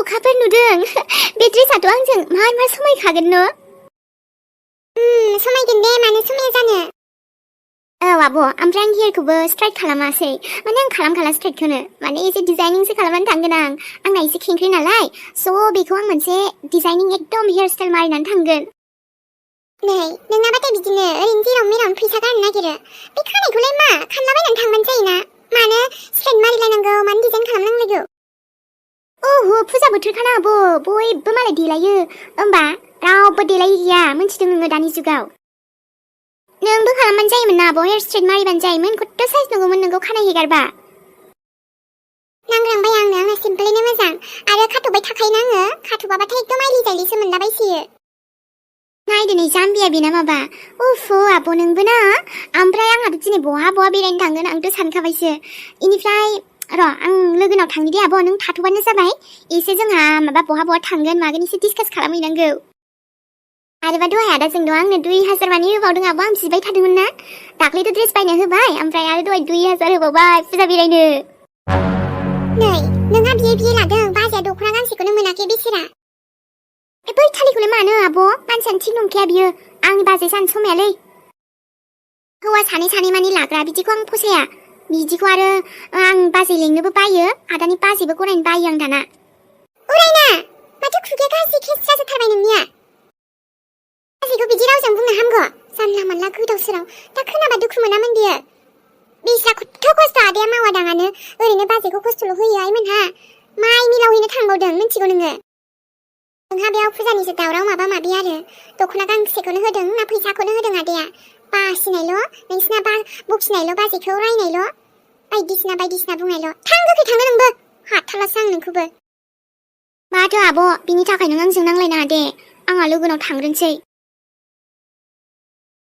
अखाफोर नुदों बे ड्रेसाथ' आंजों मा समायखागोन न' समायगोन दे मानो समाया जानो औ आब' ओमफ्राय आं हेयारखौबो स्ट्राइट खालामासै माने आं खालामखाला स्ट्राइटखौनो माने एसे डिजाइनिंसो खालामनानै थांगोन आंना एसे खेंख्रि नालाय स' बेखौ आं मोनसे डिजाइनिं एकदम हेयार स्टाइल मारिनानै थांगोन नै नोंनाबाथाय बिदिनो ओरैनो जेराव मेरावनो फैसा गारनो नागिरो बे खानायखौलाय मा खानलाबायनानै थांबानो जायोना मानो स्ट्रेट मारिलायनांगौ मानो डिजाइन खालामनांलायगौ ओहो फुजा बोथोरखाना आब' बयबो मालाय देलायो होमबा रावबो देलायि गैया मिन्थिदों नोङो दानि जुगाव नोंबो खालामबानो जायोमोन ना आब' हेयार स्ट्रेट मारिबानो जायोमोन खथ्थ' साइज नंगौमोन नोंखौ खानाय हेगारबा नांग्रांबाय आंना सिम्पोलैनो मोजां आरो खाथ'बाय थाखायोना आङो खाथ'बाबाथाय एकदम आइलि जाइलिसो मोनलाबायसोयो नायदो नै जाम्बिया बेना माबा उफ आब' नोंबो ना ओमफ्राय आंहाथ' दिनै बहा बेरायनो थांगोन आंथ' सानखाबायसो इनिफ्राय र' आं लोगोनाव थांनि दे आब' नों थाथ'बानो जाबाय एसे जोंहा माबा बहा थांगोन मागोन एसे डिसकास खालामहैनांगौ आरोबा दहाय आदा जोंथ' आंनो 2000 मानि होबावदों आब' आं बिबाय थादोंमोन ना दाख्लैथ' ड्रेस बायनो होबाय ओमफ्राय आरो दहाय 2000 होबावबाय फुजा बेरायनो नै नोंहा बिए लादों बाजैया दख'ना गांसेखौनो मोनाखै बेसेरा बै थालिखौलाय मानो आब' मानसियानो थिग नंखाया बियो आंनि बाजै जानो समायालै हौवा सानै मानि लाग्रा बिदिखौ आं फसाया बिदिखौ आरो आं बाजै लेंनोबो बायो आदानि बाजैबो गरायनो बायो आं दाना उरायना माथो खुगाया गाज्रि खेस्रा जाथारबाय नोंनिया बाजैखौ बिदि रावजों बुंनो हामगौ जानला मानला गोदाव सोराव दा खोनाबा दुखु मोनामोन बियो बिस्रा खथ्थ' खस्थ' आदाया मावा दाङानो ओरैनो बाजैखौ खस्थ'ल' होयो आइमोनहा माइ मिलावहैनो थांबावदों मिन्थिगौ नोङो नोंहा बेयाव फुजानिसो दावराव माबा माबि आरो दख'ना गांसेखौनो होदों ना फैसाखौनो होदों आदाया बासिनायल' नोंसिना बखिनायल' बाजैखौ रायनायल' बायदिसिना बुंनायल' थां गोखै थांनो नोंबो हाथारलासो आं नोंखौबो माथो आब' बिनि थाखाय नों आंजों नांलायनाङा दे आंहा लोगोनाव थांग्रोनोसै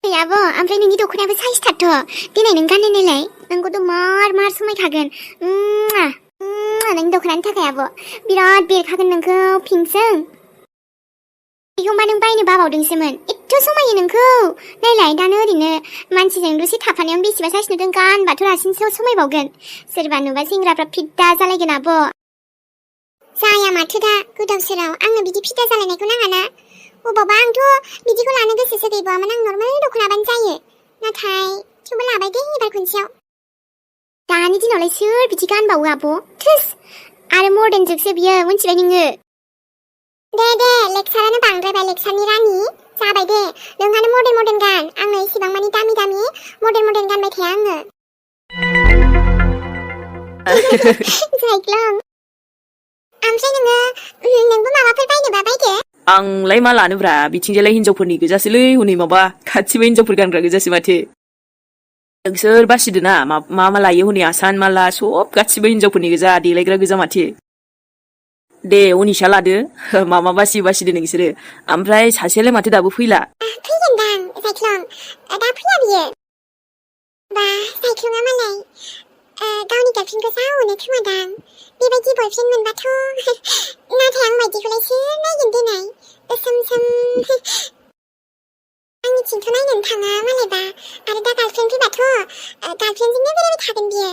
आब' ओमफ्राय नोंनि दख'नायाबो साइजथारथ' दिनै नों गाननाय नायलाय नोंखौथ' मार समायखागोन नोंनि दख'नानि थाखाय आब' बिराद बेरखागोन नोंखौ पिंकजों बेखौबा नों बायनो बाबावदोंसोमोन एथ' समायो नोंखौ नायलाय दानो ओरैनो मानसिजों दसे थाफानायावनो बेसेबा साइज नुदों गानबाथ' रासिनसो समायबावगोन सोरबा नुबा सेंग्राफ्रा फिदा जालायगोन आब' जाया माथो दा गोदाव सोराव आंनो बिदि फिदा जालायनायखौ नाङाना अबावबा आंथ' बिदिखौ लानो गोसोसो गैबावामोन आं नर्मेल दख'नाबानो जायो नाथाय थेवबो लाबाय दे एबार खनसेयाव दानि दिनावलाय सोर बिदि गानबावो आब' थोस आरो मर्दान जुगसो बियो मिन्थिबाय नोङो दे लेक्सारानो बांद्रायबाय लेक्सारनि रानि जाबाय दे नोंहानो मर्दान गान आंनो इसेबां मानि दामि मर्दान गानबाय थाया आङो जायख्लं ओमफ्राय नोंबो माबाफोर बायनोबा बायदो आंलाय मा लानोब्रा बिथिंजायलाय हिनजावफोरनि गोजासोलै हनै माबा गासिबो हिनजावफोर गानग्रा गोजासो माथो नोंसोर बासिदो ना मा लायो हनै आसान माला सब गासिबो हिनजावफोरनि गोजा देलायग्रा गोजा माथो दे अनिसा लादो मा बासिदो नोंसोरो ओमफ्राय सासेयालाय माथो दाबो फैला फैगोनदां जायख्लं दा फैया बियो बा जायख्लङा मालाय गावनि गार्लफ्रेन्डखौ जा अनो खोमादां बेबायदि बयफ्रेन्ड मोनबाथ' नाथाय आं बायदिखौलाय सोर नायगोन देनाय गोसोम आंनिथिंथ' नायनोनो थाङा मालायबा आरो दा गार्लफ्रेन्ड फैबाथ' गार्लफ्रेन्डजोंनो बेरायबाय थागोन बियो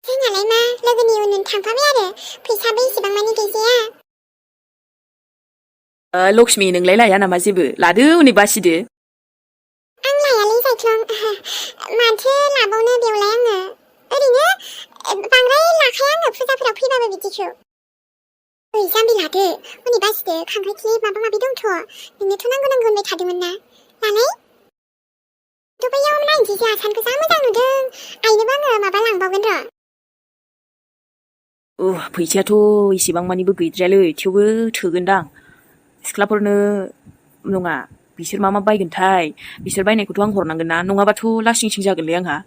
जोंहालाय मा लोगोनि उन थांफाबाय आरो फैसाबो इसेबां मानि गैजाया लक्ष्मि नोंलाय लाया नामा जेबो लादो हनै बासिदो आं लायालै जायख्लं माथो लाबावनो बेवलाय आङो ओरैनो बांद्राय लाखाया आङो फुजाफोराव फैबाबो बिदिखौ ओइ जाम्बि लादो हनै बासिदो खांख्राइ क्लिप माबा माबि दंथ' नोंनोथ' नांगौ होनबाय थादोंमोन ना लालाय थ' बैयाव नायनोसै जे आसानखौ जा मोजां नुदों आइनोबो आङो माबा लांबावगोन र' फैसायाथ' इसेबां मानिबो गैद्रायालै थेवबो थोगोनदां सिख्लाफोरनो नङा बिसोर मा बायगोनथाय बिसोर बायनायखौथ' आं हरनांगोन ना नङाबाथ' लासिं सिं जागोनलै आंहा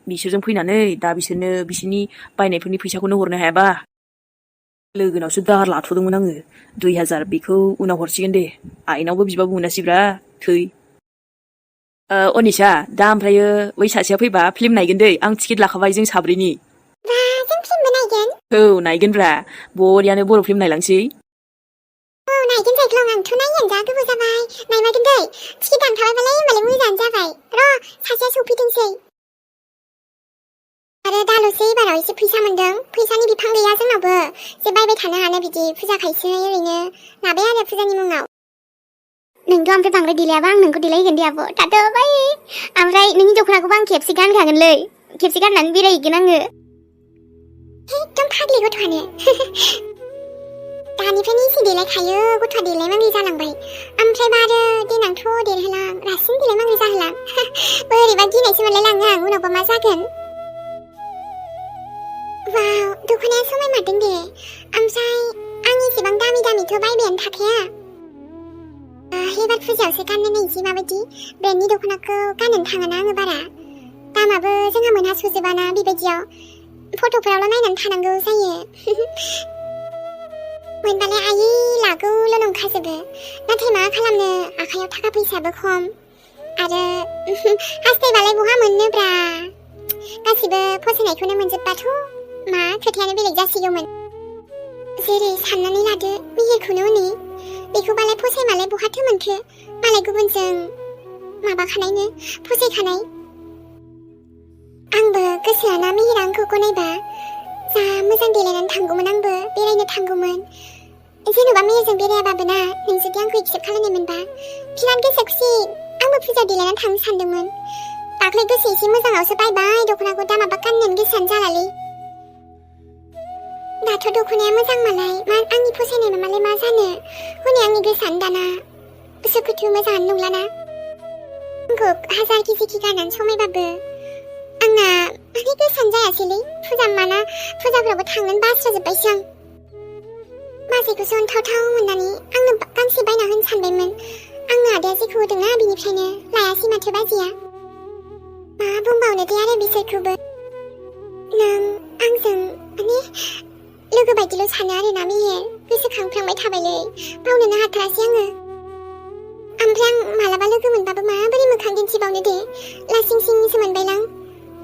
बिसोरजों फैनानै दा बिसोरनो बिसोरनि बायनायफोरनि फैसाखौनो हरनो हायाबा लोगोनावसो दाहार लाथ'दोंमोन आङो 2000 बेखौ उनाव हरसिगोन दे आइनावबो बिबाबो मोनासैब्रा थै अनिसा दा ओमफ्रायो बै सासेया फैबा फिल्म नायगोन दै आं टिकेट लाखाबाय जों साब्रैनि जों फिल्मबो नायगोन औ नायगोनब्रा बरियानो बर' फिल्म नायलांसै औ नायगोन जायख्लं आंथ' नायनो जा गोबाव जाबाय नायमारगोन दै टिकेट दानखाबायबालाय होमबालाय मोजाङानो जाबाय र' सासेया सफैथोंसै आरो दाल'सै एबाराव एसे फैसा मोनदों फैसानि बिफां गैया जोंनावबो जे बायबाय थानो हानो बिदि फुजा खायसो ओरैनो लाबाय आरो फुजानि मुङाव नोंथ' ओमफ्राय बांद्राय देलायाबा आं नोंखौ देलायहोगोन दे आब' थाथ'बाय ओमफ्राय नोंनि दख'नाखौबो आं खेबसे गानखागोनलै खेबसे गाननानै बेरायहैगोन आङो एकदम फाग्लि गथ'आनो दानिफ्रायनो एसे देलायखायो गथ'आ देलायमाङै जालांबाय ओमफ्रायबा आरो देनांथ' देरहोलां रासिन देलायमाङै जाहोलां बोरैबा गिनायसो मोनलायलाङो आं उनावबा मा जागोन वाव दख'नाया समायमारदों दे ओमफ्राय आं एसेबां दामि दामिथ' बायबायानो थाखाया एबार फुजायावसो गाननो नायनोसै माबायदि ब्रेन्डनि दख'नाखौ गाननो थाङाना आङो बारा दामाबो जोंहा मोनहास'जोबाना बेबायदियाव फट'फोरावल' नायनानै थानांगौ जायो मोनबालाय आयै लागौल' नंखाजोबो नाथाय मा खालामनो आखायाव थाखा फैसाबो खम आरो हास्थायबालाय बहा मोननोब्रा गासिबो फसायनायखौनो मोनजोबबाथ' मा खोथायानो बेलेग जासिगौमोन जेरै साननानै लादो मेहेरखौनो हनै बेखौबालाय फसायमालाय बहाथो मोनखो मालाय गुबुनजों माबाखानायनो फसायखानाय आंबो गोसोआना मेहेरा आंखौ गनायबा जा मोजां देलायनानै थांगौमोन आंबो बेरायनो थांगौमोन जेन'बा मेहेरजों बेरायाबाबो ना नों जुदि आंखौ एक्सेप्ट खालामनाय मोनबा बिराद गोसो खुसि आंबो फुजायाव देलायनानै थांनो सानदोंमोन दाख्लै गोसो एसे मोजाङावसो बायबाय दख'नाखौ दा माबा गाननोनो गोसोआनो जालालै दाथ' दख'नाया मोजां मालाय मा आंनि फसायनाय मालाय मा जानो हनै आंनि गोसोआनो दाना उसुखुथु मोजाङानो नंलाना आंखौ हाजार केजि गाननानै समायबाबो आंना माने गोसोआनो जायासैलै फुजाफ्रावबो थांनोनो बास्राजोब्बायसो आं बाजैखौसो अनथावथाव मोननानै आंनो गांसे बायना होनो सानबायमोन आंनो आदाया जेखौ होदोंना बिनिफ्रायनो लायासै माथो बाजैया मा बुंबावनो दे आरो बिसोरखौबो नों आंजों माने लोगो बायदिल' सानो आरोना मेहेर गोसोखांफ्लांबाय थाबायलै बावनोनो हाथारासै आङो ओमफ्राय आं मालाबा लोगो मोनबाबो माबोरै मोखां दिन्थिबावनो दे लासिं सिंसो मोनबायलां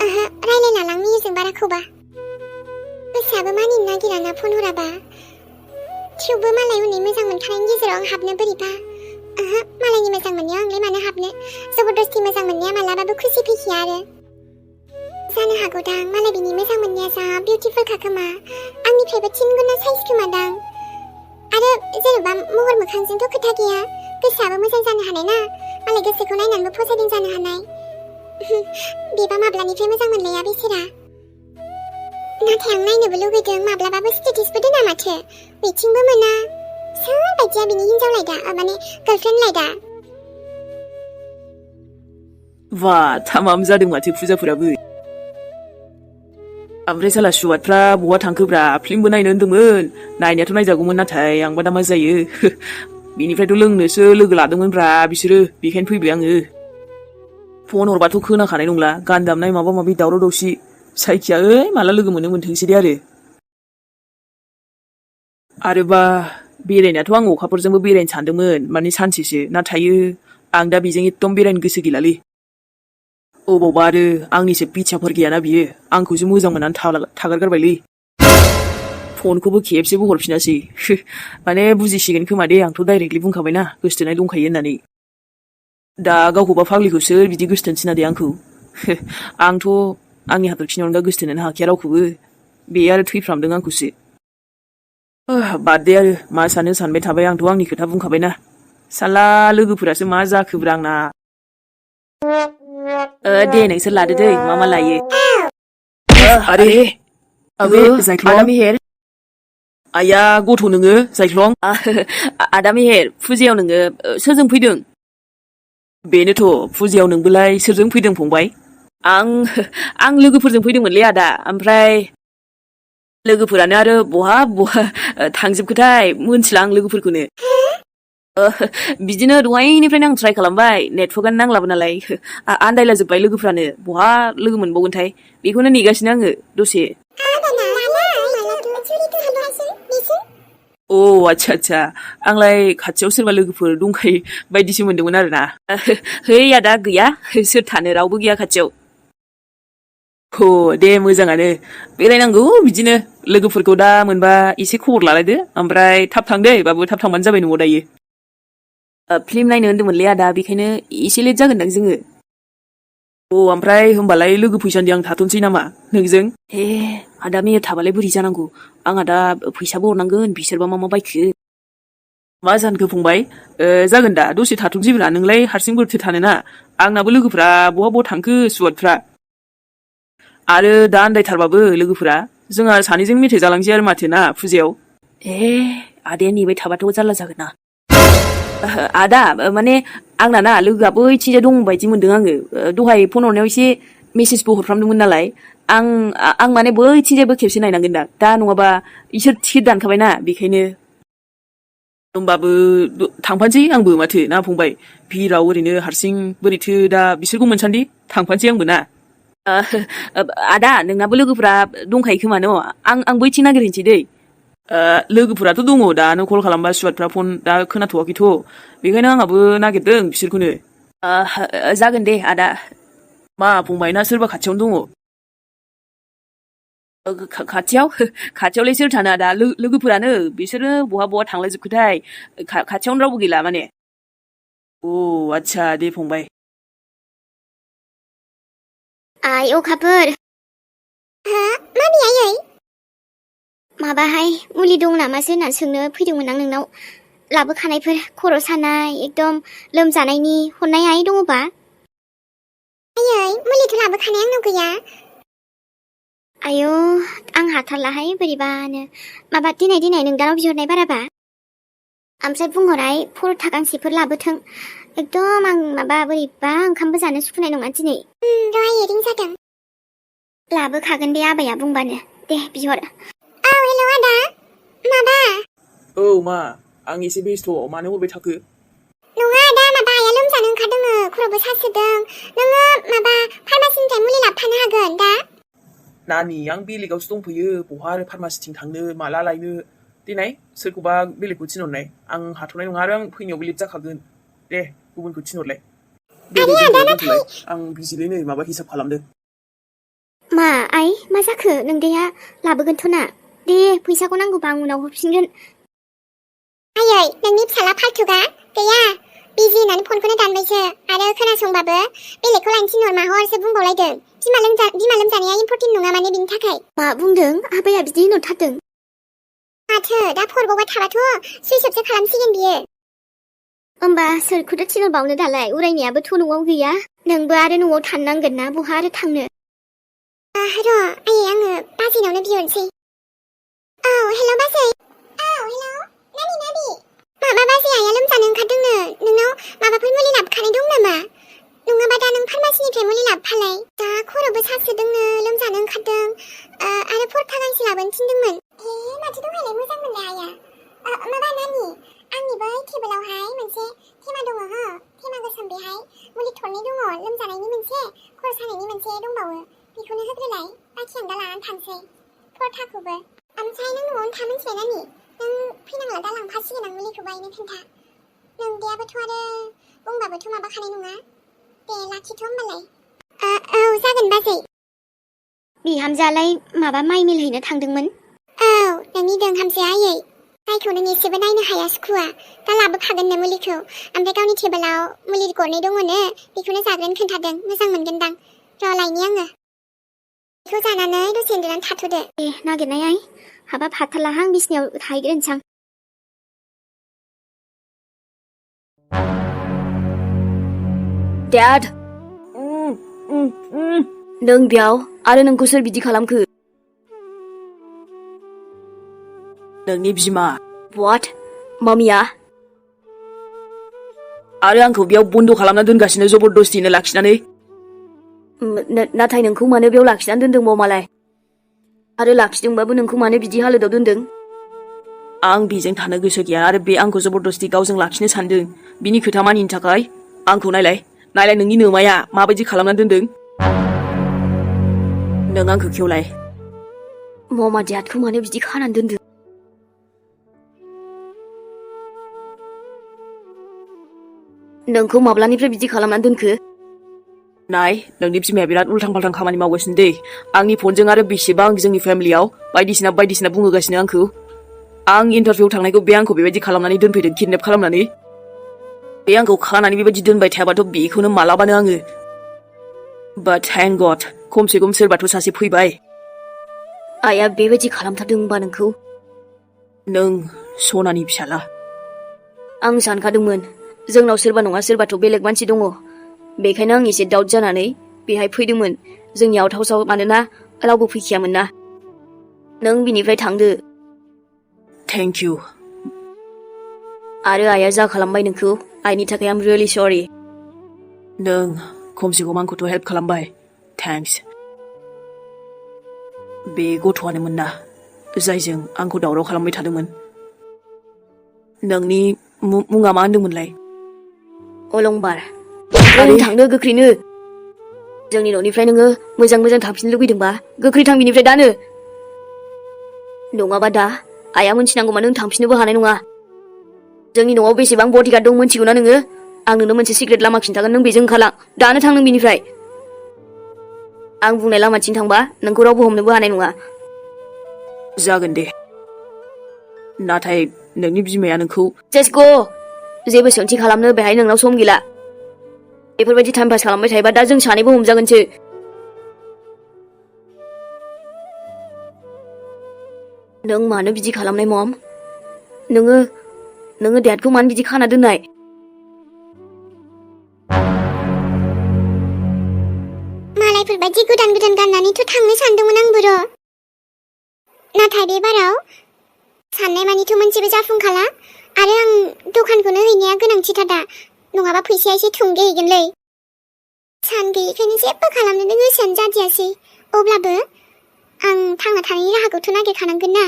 ओहो रायलायलालां मेहेरजों बाराखौबा गोसोआबो मानिनो नागिराना फन हराबा थेवबो मालाय उनै मोजां मोनखानायनि गेजेराव आं हाबनो बोरैबा ओहो मालायनि मोजां मोननायाव आंलाय मानो हाबनो जबरदस्ति मोजां मोननाया मालाबाबो खुसि फैखाया आरो जानो हागौदां मालाय बिनि मोजां मोननाया जा बिउटिफुलखा खोमा आंनिफ्रायबो 3 गुना साइज खोमादां आरो जेनेबा महर मोखांजोंथ' खोथा गैया गोसोआबो मोजां जानो हानाय ना मालाय गोसोखौ नायनानैबो फसायदों जानो हानाय बेबा माब्लानिफ्राय मोजां मोनलाया बेसेरा नाथाय आं नायनोबो लुगैदों माब्लाबाबो स्टेटासबो दोना माथो मिथिंबो मोना सोर बायदिया बिनि हिनजावलायदा माने गार्लफ्रेन्डलायदा वा थामाम जादों माथो फुजाफोराबो ओमफ्राय साला सुवादफ्रा बहा थांखोब्रा फिल्मबो नायनो होन्दोंमोन नायनायाथ' नायजागौमोन नाथाय आंबा दा मा जायो बिनिफ्रायथ' लोंनोसो लोगो लादोंमोनब्रा बिसोरो बेखायनो फैबाय आङो फन हरबाथ' खोनाखानाय नंला गान दामनाय माबा माबि दावराव दावसि सायखिया माला लोगो मोनथोंसै दे आरोबा बेरायनायाथ' आं अखाफोरजोंबो बेरायनो सानदोंमोन माने सानसेसो नाथाय आं दा बेजों एकदम बेरायनो गोसो गैलालै अबावबा आरो आंनिसो बिथियाफोर गैयाना बियो आंखौसो मोजां मोननानै थागारगारबायलै फनखौबो खेबसेबो हरफिनासै माने बुजिसिगोन खोमा दे आंथ' डाइरेक्टलि बुंखाबायना गोसथोनाय दंखायो होननानै दा गावखौबा फाग्लिखौसो बिदि गोसथोनसिना दे आंखौ आंथ' आंनि हाथरखिनि अनगा गोसथोनोनो हाखाया रावखौबो बे आरो थैफ्रामदों आंखौसो बाद दे आरो मा सानो सानबाय थाबाय आंथ' आंनि खोथा बुंखाबायना साला लोगोफोरासो मा जाखोब्रा आंना दे नोंसोर लादो दै मा लायो आरे आबे जायख्लं मेहेर आया गथ' नोङो जायख्लं आदा मेहेर फुजायाव नोङो सोरजों फैदों बेनोथ' फुजायाव नोंबोलाय सोरजों फैदों फंबाय आं लोगोफोरजों फैदोंमोनलै आदा ओमफ्राय लोगोफोरानो आरो बहा थांजोबखोथाय मोनथिला आं लोगोफोरखौनो बिदिनो दहायनिफ्रायनो आं ट्राइ खालामबाय नेटवर्कआनो नांलाबो नालाय आन्दायलाजोब्बाय लोगोफ्रानो बहा लोगो मोनबावगोनथाय बेखौनो नेगासिनो आङो दसे अ आच्छा आंलाय खाथियाव सोरबा लोगोफोर दंखायो बायदिसो मोनदोंमोन आरोना है आदा गैया सोर थानो रावबो गैया खाथियाव दे मोजाङानो बेरायनांगौ बिदिनो लोगोफोरखौ दा मोनबा एसे खबर लालायदो ओमफ्राय थाब थां दे बाबु थाब थांबानो जाबाय न'आव दायो फिल्म नायनो होन्दोंमोनलै आदा बेखायनो एसे लेट जागोनदां जोङो ओमफ्राय होमबालाय लोगो फैसान्दि आं थाथ'नोसै नामा नोंजों? आदा मेयर थाबालाय बोरै जानांगौ? आंहा दा फैसाबो हरनांगोन, बिसोरबा मा बायखो? मा जानखो फंबाय? जागोन दा दसे थाथ'नोसैब्रा, नोंलाय हारसिं बोरैथो थानोना? आंनाबो लोगोफ्रा बहा थांखो सुवादफ्रा। आरो दा आन्दायथारबाबो लोगोफोरा जोंहा सानैजों मेथाइ जालांसै आरो माथो ना फुजायाव? आदाया नेबाय थाबाथ' जारला जागोन ना। आदा माने आंना ना लोगोआ बैथिंजाय दं बायदि मोनदों आङो। दहाय फन हरनायाव एसे मेसेजबो हरफ्रामदोंमोन नालाय आं माने बैथिंजायबो खेबसे नायनांगोन दा नङाबा इसोर टिकेट दानखाबायना बेखायनो। होमबाबो थांफानोसै आंबो माथो ना फंबाय? भिराव ओरैनो हारसिं बोरैथो दा बिसोरखौ मोनसान्दि थांफानोसै आंबो ना। आदा नोंनाबो लोगोफ्रा दंखायो खोमा न'? आं बैथिं नागिरहैनोसै दै। लोगोफोराथ' दङ, दानो कल खालामबा सुवादफ्रा फन दा खोनाथ'वाखैथ', बेखायनो आंहाबो नागिरदों बिसोरखौनो। जागोन दे आदा। मा फंबाय, ना सोरबा खाथियावनो दङ? खाथियावलाय सोर थानो आदा, लोगोफोरानो बिसोरो बहा थांलायजोबखोथाय, खाथियावनो रावबो गैला माने। आच्छा दे फंबाय। आइ अखाफोर। मामि आयै? माबाहाय मुलि दं नामासो होननानै सोंनो फैदोंमोन आं नोंनाव। लाबोखानायफोर खर' सानाय एकदम लोमजानायनि हरनाय आइ दङबा? आयै मुलिथ' लाबोखानाय आंनाव गैया। आयौ आं हाथारलाहाय बोरैबानो। माबा दिनै नोंदानाव बिहरनाय बाराबा ओमफ्राय बुंहरहाय परथा गांसेफोर लाबोथों। एकदम आं माबा बोरैबा ओंखामबो जानो सुखुनाय नङा दिनै। दहाय रिं जादों। लाबोखागोन दे आबाया बुंबानो। दे बिहर। हेल' आदा माबा? मा आं एसे बेस्थ', मानो हरबाय थाखो? नङा आदा, माबा आइया लोमजानो ओंखारदों, खर'बो सासोदों। नोङो माबा फार्मासिनिफ्राय मुलि लाबोफानो हागोन दा? नानि आं बेलेगावसो दंफैयो, बहा आरो फार्मासिथिं थांनो, माला लायनो? देनाय सोरखौबा बेलेगखौ थिनहरनाय। आं हाथ'नाय नङा आरो आं फैनायावबो लेट जाखागोन। दे गुबुनखौ थिनहरलाय। दे दोनथ'लाय, आं बिजिलै नै माबा हिसाब खालामदों। मा आइ मा जाखो? नोंदाया लाबोगोनथ' ना? दे फैसाखौ नांगौबा आं उनाव हरफिनगोन। आयै नोंनि फिसाला फाल्थुगा गैया, बिजि होननानै फनखौनो दानबायसो। आरो खोनासंबाबो बेलेगखौ लायनो थिनहर माहरसो बुंबावलायदों। बिमा लोमजानाया इम्परटेन्ट नङा माने बिनि थाखाय। मा बुंदों? आबाया बिदि होनहरथारदों? माथो दा फरबावबाय थाबाथ' सुइस अफसो खालामसिगोन बियो। होमबा सोरखौथो थिनहरबावनो दालाय? उरायनायाबोथ' न'आव गैया। नोंबो आरो न'आव थांनांगोन ना, बहा आरो थांनो? र' आयै आङो बाजैनावनो बिहरनोसै। हेल' बाजै। हेल' नानि। माबा बाजै, आइया लोमजानो ओंखारदोंनो। नोंनाव माबाफोर मुलि लाबोखानाय दं नामा? नङाबा दा नों फार्मासिनिफ्राय मुलि लाबोफालाय। दा खर'बो सासोदोंनो, लोमजानो ओंखारदों। आरो परथा गांसे लाबोनो थिनदोंमोन। माथो दहायलाय मोजां मोनलाय आइया। माबा नानि, आंनि बै टेबोलावहाय मोनसे थेमा दङ हो, थेमा गोसोम, बेहाय मुलि थरनै दङ, लोमजानायनि मोनसे, खर' सानायनि मोनसे दंबावो। बेखौनो होग्रोलाय, बाखि आं दा लानानै थांसै परथाखौबो। ओमफ्राय नों न'आवनो था मिन्थिबाय नानि, नों फैनांला, दा लांफासिगोन आं मुलिखौ बायनो खोन्था। नोंदायाबोथ' आरो बुंबाबोथ' माबाखानाय नङा। दे लाखिथ' होमबालाय। जागोन बाजै। बिहामजोआलाय माबा माइ मिल हैनो थांदोंमोन? नोंनि दोंहामजोआ आयै, जायखौ नों एसेबो नायनो हाया सुखुआ, दा लाबोखागोननो मुलिखौ। ओमफ्राय गावनि टेबोलाव मुलि गरनै दङनो, बेखौनो जाग्रोनो खोन्थादों, मोजां मोनगोनदां। र' लायनि आङो। बेखौ जानानै दसे उन्दुनानै थाथ'दो। दे नागिरनाय आइ, हाबाब हाथारलाहां, बिसिनायाव थाहैग्रोनोसां। Dad! नों बेयाव आरो नोंखौ सोर बिदि खालामखो? नोंनि बिमा। What? मामिया? आरो आंखौ बेयाव बन्द खालामना दोनगासिनो जबरदस्तिनो लाखिनानै? नाथाय नोंखौ मानो बेयाव लाखिनानै दोनदों मामालाय? आरो लाखिदोंबाबो नोंखौ मानो बिदि हालोदाव दोनदों? आं बेजों थानो गोसो गैया आरो बे आंखौ जबरदस्ति गावजों लाखिनो सानदों। बिनि खोथा मानिनो थाखाय आंखौ नायलाय नोंनि नोमाया माबायदि खालामना दोनदों। नों आंखौ खेवलाय। ममा देडखौ मानो बिदि खानानै दोनदों? नोंखौ माब्लानिफ्राय बिदि खालामनानै दोनखो? नाय, नोंनि बिमाया बिराद उल्टां फाल्टां खामानि मावगासिनो दै। आंनि फनजों आरो बेसेबां जोंनि फेमिलियाव बायदिसिना बुंहोगासिनो आंखौ। आं इन्टारभिउ थांनायखौ बे आंखौ बेबायदि खालामनानै दोनफैदों, किडनेप खालामनानै। बे आंखौ खानानै बेबायदि दोनबाय थायाबाथ' बेखौनो मालाबानो आङो। But thank God खमसे खम सोरबाथ' सासे फैबाय आइया बेबायदि खालामथारदों होनबा नोंखौ नों सनानि फिसाला आं सानखादोंमोन जोंनाव सोरबा नङा सोरबाथ' बेलेग मानसि दङ बेखायनो आं एसे डाउट जानानै बेहाय फैदोंमोन जोंनि आउट हाउसाव मानोना रावबो फैखायामोन ना नों बिनिफ्राय थांदो Thank you आरो आइया जा खालामबाय नोंखौ आइनि थाखाय आम रियेलि सरि नों खमसे खम आंखौथ' हेल्प खालामबाय थेंक्स बे गथ'आनोमोन ना जायजों आंखौ दावराव खालामबाय थादोंमोन नोंनि मुङा मा होनदोंमोनलाय अलंबार नों थांदो गोख्रैनो जोंनि न'निफ्राय नोङो मोजां मोजां थांफिननो लुगैदोंबा गोख्रै थां बिनिफ्राय दानो नङाबा दा आइया मोनथिनांगौबा नों थांफिननोबो हानाय नङा जोंनि न'आव बेसेबां बडिगार्ड दं मोनथिगौना नोङो आं नोंनो मोनसे सिक्रेट लामा खिन्थागोन नों बेजों ओंखारलां दानो थां नों बिनिफ्राय आं बुंनाय लामाथिं थांबा नोंखौ रावबो हमनोबो हानाय नङा जागोन दे नाथाय नोंनि बिमाया नोंखौ Just go जेबो सोंथि खालामनो बेहाय नोंनाव सम गैला बेफोरबायदि टाइम पास खालामबाय थायोबा दा जों सानैबो हमजागोनसो नों मानो बिदि खालामनाय मम नोङो डेडखौ मानो बिदि खाना दोननाय मालायफोरबायदि गोदान गोदान गाननानैथ' थांनो सानदोंमोन आंबो र' नाथाय बे बाराव साननाय मानिथ' मोनसेबो जाफुंखाला आरो आं दखानखौनो हैनाया गोनांथिथार दा नङाबा फैसाया एसे थुंगेहैगोनलै सान गैयैखायनो जेबो खालामनोनो गोसोआनो जादियासै अब्लाबो आं थांना थानायनि राहाखौथ' नागिरखानांगोन ना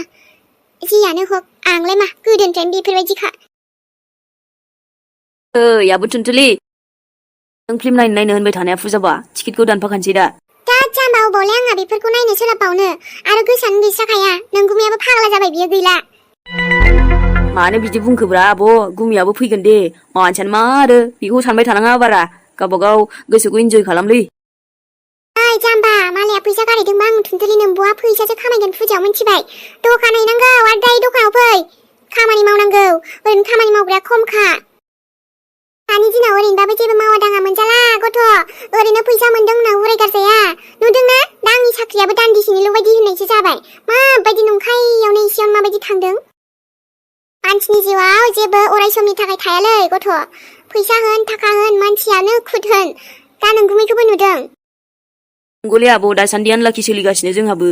जियानो हक आंलाय मा गोदोनिफ्रायनो बेफोरबायदिखा ओइ आबो थुनथुलि नों फिल्म नायनो होनबाय थानाया फुजाबा टिकेटखौ दानफाखानोसै दा जाम्बा अबावलै आंहा बेफोरखौ नायनो सोलाबबावनो आरो गोसोआनो गैस्राखाया नोंगुमैयाबो फाग्ला जाबाय बियो गैला मानो बिदि बुंखोब्रा आब' गुमियाबो फैगोन दे मानसियानो मा आरो बेखौ सानबाय थानाङा बारा गावबागाव गोसोखौ इन्जय खालामलै ओइ जाम्बा मालाया फैसा गारहैदोंबा आं थुनथुलि नोंबुआ फैसासो खामायगोन फुजायाव मिन्थिबाय दखान हैनांगौ आरो दायो दखानाव फै खामानि मावनांगौ ओरैनो खामानि मावग्राया खमखा दानि दिनाव ओरैनोबाबो जेबो मावा दाङा मोनजाला गथ' ओरैनो फैसा मोनदों होनना उराय गारजाया नुदोंना दा आंनि साख्रियाबो दान्दिसेनिल' बायदि होननायसो जाबाय माबायदि नंखायावनो एसेयावनो माबायदि थांदों मानसिनि जिउआव जेबो अराय समनि थाखाय थायालै गथ' फैसा होन थाखा होन मानसियानो खुद होन दा नोंगुमैखौबो नुदों नंगौलै आब' दासान्दि आनलाखि सोलिगासिनो जोंहाबो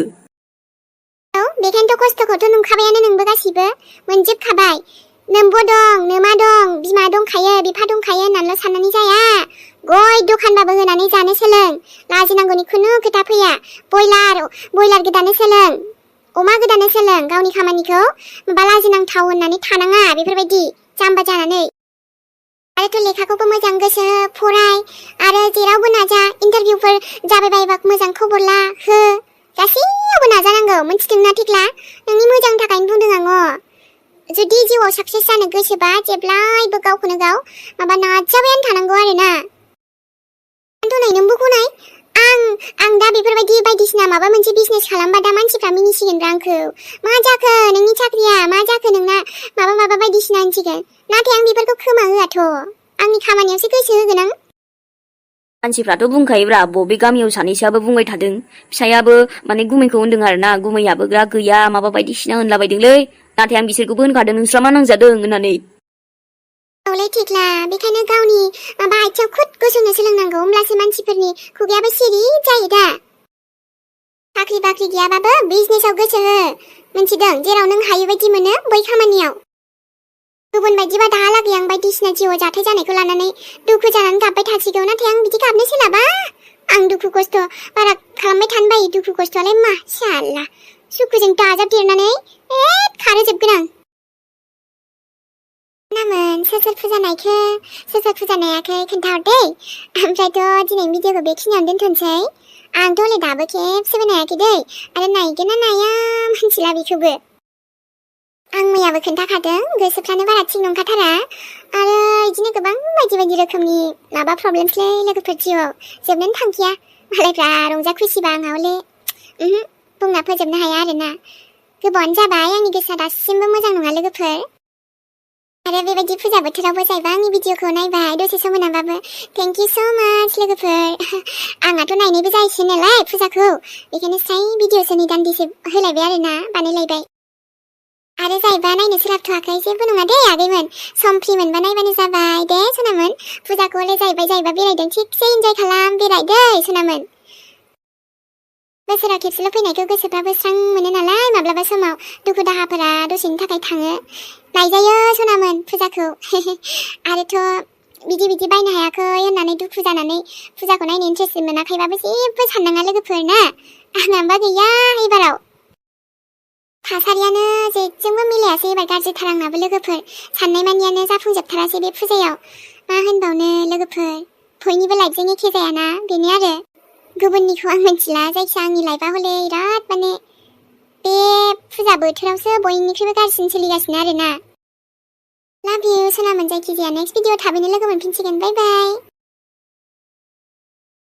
औ बेखायनोथ' खस्थ'खौथ' नुखाबायानो नोंबो गासिबो मोनजोबखाबाय नोंबो दं नोमा दं बिमा दंखायो बिफा दंखायो होननानैल' साननानै जाया गय दखानबाबो होनानै जानो सोलों लाजिनांगौनि खुनु खोथा फैया बयलार गोदानो सोलों अमा गोदानो सोलों गावनि खामानिखौ माबा लाजिनांथाव होननानै थानाङा बेफोरबायदि जाम्बा जानानै आरोथ' लेखाखौबो मोजां गोसो फराय आरो जेरावबो नाजा इन्टारभिउफोर जाबाय बायोबा मोजां खबर ला हो गासैयावबो नाजानांगौ मोनथिदोंना थिक्ला नोंनि मोजांनि थाखायनो बुंदों आङो जुदि जिउआव साक्सेस जानो गोसोबा जेब्लायबो गावखौनो गाव माबा नाजाबायानो थानांगौ आरोना आंथ' नै नोंबो गनाय आं दा बेफोरबायदि बायदिसिना माबा मोनसे बिजनेस खालामबा दा मानसिफ्रा मिनिसिगोनब्रा आंखौ मा जाखो नोंनि साख्रिया मा जाखो नोंना माबा बायदिसिना होनसिगोन नाथाय आं बेफोरखौ खोमा होआथ' आंनि खामानियावसो गोसो होगोन आं मानसिफ्राथ' बुंखायोब्रा बबे गामियाव सानैसोआबो बुंबाय थादों फिसायाबो माने गुमैखौ होनदों आरोना गुमैयाबो गैया माबा बायदिसिना होनलाबायदोंलै नाथाय आं बिसोरखौबो होनखादों नोंस्रा मा नांजादों होननानै औलै थिक्ला बेखायनो गावनि माबा आथिङाव खुद गसंनो सोलोंनांगौ होमब्लासो मानसिफोरनि खुगायाबो सिरि जायो दा साख्रि बाख्रि गैयाबाबो बिजनेसाव गोसो हो मिन्थिदों जेराव नों हायो बायदि मोनो बै खामानियाव गुबुन बायदिबा दाहालागै आं बायदिसिना जिउआव जाथाय जानायखौ लानानै दुखु जानानै गाबबाय थासिगौ नाथाय आं बिदि गाबनो सोलाबा आं दुखु खस्थ' बारा खालामबाय थानो बायो दुखु खस्थ'आलाय मा साला सुखुजों दाजाबदेरनानै खारोजोबगोन आं नामोन सोर फुजानायाखै खोन्थाहर दै ओमफ्रायथ' दिनै भिडिअखौ बेखिनियावनो दोनथ'नोसै आंथ' हले दाबो खेबसेबो नायाखै दै आरो नायगोन ना नाया मिन्थिला बेखौबो आं मैयाबो खोन्थाखादों गोसोफ्रानो बारा थिग नंखाथारा आरो बिदिनो गोबां बायदि रोखोमनि माबा प्रब्लेमसलै लोगोफोर जिउआव जोबनोनो थांखाया मालायफ्रा रंजा खुसिबा आंहा हले बुंना फोजोबनो हाया आरोना गोबावानो जाबाय आंनि गोसोआ दासिमबो मोजां नङा लोगोफोर आरो बेबायदि फुजा बोथोरावबो जायबा आंनि भिडिअखौ नायबाय दसे सम मोनाबाबो थेंक इउ स' माच लोगोफोर आंहाथ' नायनायबो जायैसै नालाय फुजाखौ बेखायनो स्राय भिडिअसोनि दान्दिसे होलायबाय आरोना बानायलायबाय आरो जायबा नायनो सोलाबथ'वाखै जेबो नङा दे आगैमोन सम फ्रि मोनबा नायबानो जाबाय दे सनामोन फुजाखौ हले जायबा बेरायदों थिगसे इन्जय खालाम बेराय दै सनामोन बोसोराव खेबसेल' फैनायखौ गोसोफ्राबो स्रां मोनो नालाय माब्लाबा समाव दुखु दाहाफोरा दसेनि थाखाय थाङो नायजायो सनामोन फुजाखौ आरोथ' बिदि बायनो हायाखै होननानै दुखु जानानै फुजाखौ नायनो इन्ट्रेस्ट मोनाखैबाबो जेबो साननाङा लोगोफोर ना आंनाबा गैया एबाराव थासारियानो जेजोंबो मिलायासै एबार गाज्रिथार आंनाबो लोगोफोर साननाय मानियानो जाफुंजोबथारासै बे फुजायाव मा होनबावनो लोगोफोर बयनिबो लाइफजों एखे जायाना बेनो आरो गुबुननिखौ आं मिथिला जायखिया आंनि लाइफआ हले बिराद माने बे फुजा बोथोरावसो बयनिख्रुइबो गाज्रिसिन सोलिगासिनो आरोना लाभ इउ सनामोन जायखिजाया नेक्स्ट भिडिअ थाबैनो लोगो मोनफिनसिगोन बाय बाय